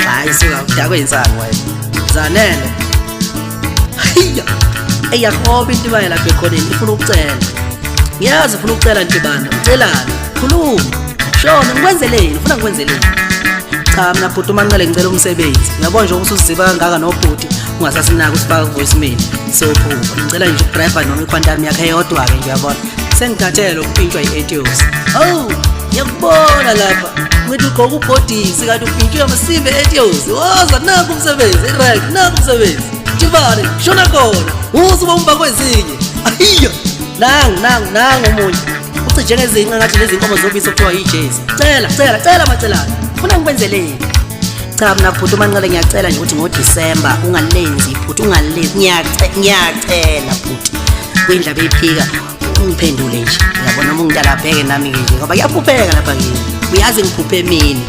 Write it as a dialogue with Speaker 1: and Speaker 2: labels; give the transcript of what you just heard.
Speaker 1: Hayi suka udakwe insangu wena. Zanele. Hiya. Eyahoba intibane lapha ekhoneni ifuna ukucela. Ngiyazi ufuna ukucela ntibane. Ucelani? Khuluma. Shona ngikwenzeleni? Ufuna ngikwenzeleni? Cha mina bhuti uManqele ngicela umsebenzi. Uyabona nje usuziba kangaka nobhuti ungasasinaki usifaka ku-voicemail. Sophupha. Ngicela nje ukudriver noma iquantum yakhe eyodwa-ke nje uyabona. Sengikhathele ukupintshwa i-Etios. Hawu, ngiyakubona lapha. Ngithi ugqoka ubhodisi kanti upintshwe amasimba e-Etios. Woza naku umsebenzi, i-rank naku umsebenzi. Jibane, shona khona. Uze ubomba kwezinye. Ahiya. Nangu nangu nangu omunye. Ucije ngezinqa ngathi lezi nkomo zobisi okuthiwa yi-jezi. Cela, cela, cela macelana. Funa ngikwenzeleni? Cha mina bhuti uManqele ngiyacela nje ukuthi ngoDisemba ungalenzi iphutha ungalenzi ngiyacela bhuti. Kwindla beyiphika ungiphendule nje. Uyabona uma ungidala abheke nami nje ngoba kuyaphupheka lapha kimi. Uyazi ngiphuphe emini.